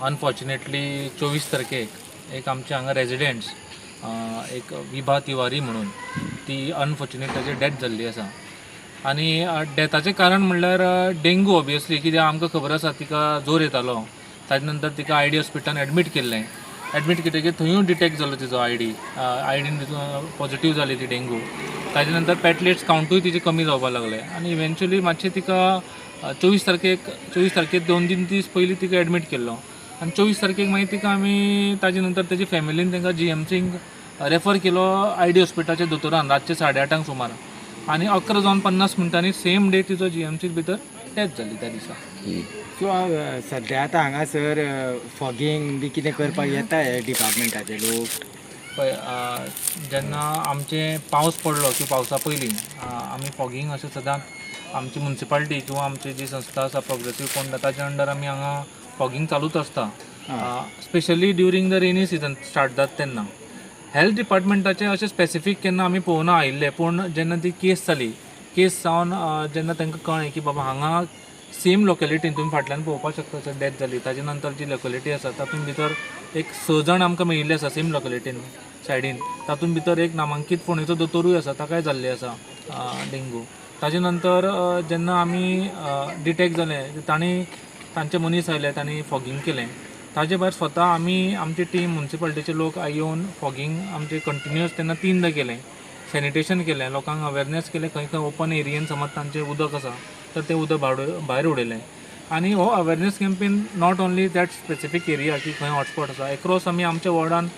Unfortunately 24 तारखेक एक आमचे हांगा रेजिडेंट्स एक विभा तिवारी म्हणून ती अनफॉर्च्युनेट ताची डेथ जाल्ली आसा. आनी डेथाचें कारण म्हणल्यार डेंगू ऑबियसली, कित्याक आमकां खबर आसा तिका जोर येतालो. ताजे नंतर तिका आयडी हॉस्पिटलान एडमीट केल्लें. एडमीट करतकीर थंयूय डिटेक्ट जालो तिजो आयडी, आयडीन पॉझिटीव जाली ती डेंगू. ताजे नंतर प्लेटलेट्स कावंटूय तिचे कमी जावपाक लागले आनी इवेंच्युअली मातशें तिका 24 तारखेक, 24 तारखेक 2-3 दीस पयलीं तिका एडमीट केल्लो आनी 24 तारखेक मागीर तिका आमी ताजे नंतर तेजी फॅमिलीन तांकां जीएमसींक रेफर केलो आयडी हॉस्पिटलाच्या दोतोरान रातचे 8:30 सुमार आनी 11 जावन 50 मिनटांनी सेम डे तिचो जीएमसीत भितर डेथ जाली त्या दिसा. सो सद्या आतां हांगासर फॉगींग बी कितें करपाक येता हे डिपार्टमेंटाचे लोक? पळय, जेन्ना आमचे पावस पडलो की पावसा पयलीं आमी फॉगींग अशें सदांच आमची मुन्सिपालिटी किंवा आमची जी संस्था आसा प्रोग्रेसीव फोंडा, ताच्या अंडर आमी हांगा फॉगींग चालूच आसता, specially during the rainy season start जाता तेन्ना. हेल्थ डिपार्टमेंटाचें अशें स्पेसिफीक केन्ना आमी पळोवना आयिल्लें, पूण जेन्ना ती केस जाली, केस जावन जेन्ना तांकां कळ्ळें की बाबा हांगा सेम लोकेलिटीन, तुमी फाटल्यान पळोवपाक शकता, डेथ जाली ताजे नंतर जी लोकेलिटी आसा तातूंत भितर एक स जाण आमकां मेळिल्ले आसा सेम लोकेलिटीन सायडीन. तातूंत भितर एक नामांकीत फोंडेचो दोतोरूय आसा, ताकाय जाल्ले आसा डेंगू. ताजे नंतर जेन्ना आमी डिटेक्ट जालें, तांणी तांचे मनीस आयले, तांणी फॉगींग केलें. ताजे भायर स्वता आमी आमची टीम, मुन्सिपालिटीचे लोक येवन फॉगींग आमचें कंटिन्युअस तेन्ना तिनदां केलें, सॅनिटेशन केलें, लोकांक अवेरनेस केलें. खंय खंय ओपन एरियेन समज तांचें उदक आसा तर तें उदक भायर उडयलें. आनी हो awareness campaign not only that specific area की खंय हॉटस्पॉट आसा, एक्रॉस आमी आमच्या वॉर्डान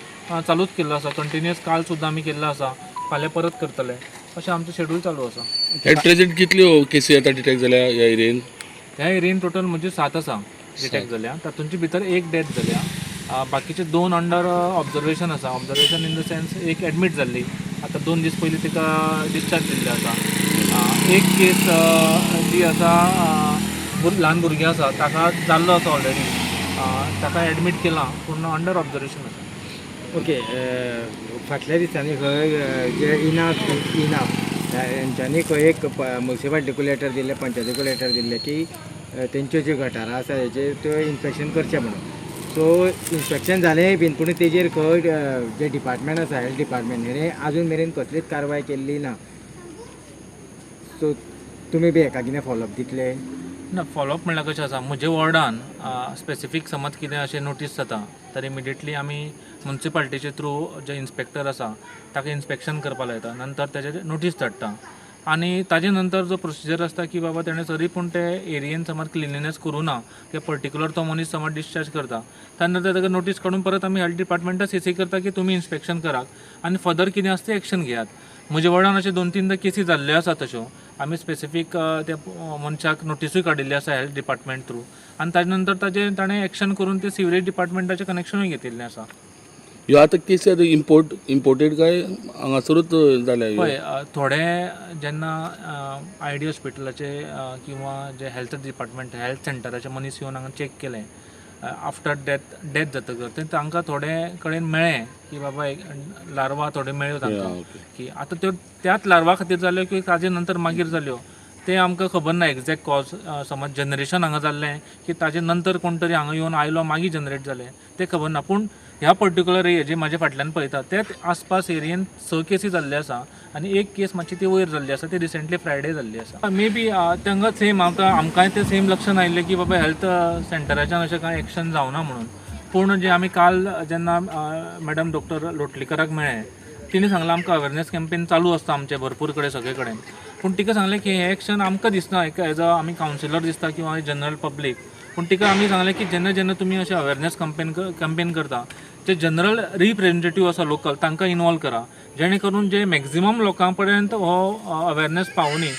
चालूच केल्लो आसा कंटिन्युअस. काल सुद्दां आमी केल्लो आसा, फाल्यां परत करतले, अशें आमचें शेड्यूल चालू आसा. एट प्रेझेंट कितल्यो केसी आतां डिटेक्ट जाल्या ह्या एरियेन? ह्या एरियेन टोटल म्हणजे सात आसा डिटेक्ट जाल्या. तातूंचे भितर एक डेथ जाल्या, बाकीचे दोन अंडर ऑब्जर्वेशन आसा. ऑब्जर्वेशन इन the sense, एक एडमीट जाल्ली, आतां 2 दीस पयलीं तिका डिस्चार्ज दिल्ले आसा. एक केस जी आसा, ल्हान भुरगें आसा, ताका जाल्लो आसा ऑलरेडी, ताका एडमीट केलां पूण अंडर ऑब्जर्वेशन आसा. ओके, फाटल्या दिसांनी खंय जे इनाफ इनाफ हेंच्यांनी खंय एक मुन्सिपालिटीकूय लेटर दिल्लें, पंचायतीकूय लेटर दिल्लें की तेंच्यो ज्यो गटारां आसा हेजेर त्यो इन्स्पेक्शन करचें म्हणून. सो इन्स्पेक्शन जालें बीन, पूण तेजेर खंय जे डिपार्टमेंट आसा, हेल्थ डिपार्टमेंट, हेणें आजून मेरेन कसलीच कारवाय केल्ली ना. सो तुमी बी हेका कितें फॉलोअप दितले? ना, फॉलोअप म्हणल्यार कशें आसा, म्हज्या वॉर्डान स्पेसिफीक समज कितें अशें नोटीस जाता तर इमिडिएटली आमी मुन्सिपालिटीचे थ्रू जे इन्स्पेक्टर आसा ताका इन्स्पेक्शन करपाक लायता. नंतर तेजेर नोटीस धाडटा आनी ताजे नंतर जो प्रोसिजर आसता की बाबा तेणें तरी पूण ते एरियेन समज क्लिनलीनेस करूं ना किंवा पर्टिक्युलर तो मनीस समज डिस्चार्ज करता, त्या नंतर ताका नोटीस काडून परत आमी हेल्थ डिपार्टमेंटाक सीसी करता की तुमी इन्स्पेक्शन करात आनी फर्दर कितें आसा तें एक्शन घेयात. म्हज्या वॉर्डान अशे दोन तीनदां केसी जाल्ल्यो आसा. तश्यो आमी स्पेसिफीक त्या मनशाक नोटिसूय काडिल्ली आसा हेल्थ डिपार्टमेंट थ्रू आनी ताजे नंतर ताजें ताणें एक्शन करून ते सिवरेज डिपार्टमेंटाचें कनेक्शनूय घेतिल्लें आसा. ह्यो आतां केसी आतां इम्पोर्टेड काय हांगासरूच जाल्या ह्यो? पळय, थोडे जेन्ना आयडी हॉस्पिटलाचे किंवा जे हेल्थ डिपार्टमेंट, हेल्थ सेंटराचे मनीस येवन हांगा चॅक केलें आफ्टर डेथ, डेथ जातकर ते तांकां थोडे कडेन मेळ्ळें की बाबा एक लार्वा थोडे मेळ्ळ्यो तांकां की आतां त्यो त्याच लार्वा खातीर जाल्यो की ताजे नंतर मागीर जाल्यो तें आमकां खबर ना एग्जॅक्ट कॉज. समज जनरेशन हांगा जाल्लें की ताजे नंतर कोण तरी हांगा येवन आयलो, मागीर जनरेट जालें, तें खबर ना. पूण ह्या पर्टिक्युलर एरिया जे म्हाजे फाटल्यान पळयता त्याच आसपास एरियेन स केसी जाल्ले आसा आनी एक केस मातशी ती वयर जाल्ली आसा, ती रिसेंटली फ्रायडे जाल्ली आसा. मे बी तांकां सेम आमकां आमकांय तें सेम लक्षान आयिल्लें की बाबा हेल्थ सेंटराच्यान अशें कांय एक्शन जावना म्हणून. पूण जे आमी काल जेन्ना मॅडम डॉक्टर लोटलीकराक मेळ्ळे, तिणें सांगलां आमकां अवेरनेस कॅम्पेन चालू आसता आमचे भरपूर कडेन सगळे कडेन, पूण तिका सांगलें की हें एक्शन आमकां दिसना, एक एज अ आमी कावन्सिलर दिसता किंवा जनरल पब्लीक. पूण तिका आमी सांगलें की जेन्ना जेन्ना तुमी अशें अवेरनेस कॅम्पेन करता, जे जनरल रिप्रेझेंटेटीव आसा लोकल, तांकां इनवॉल्व करा, जेणे करून जे मॅक्झिमम लोकां पर्यंत हो अवेरनेस पावोनी.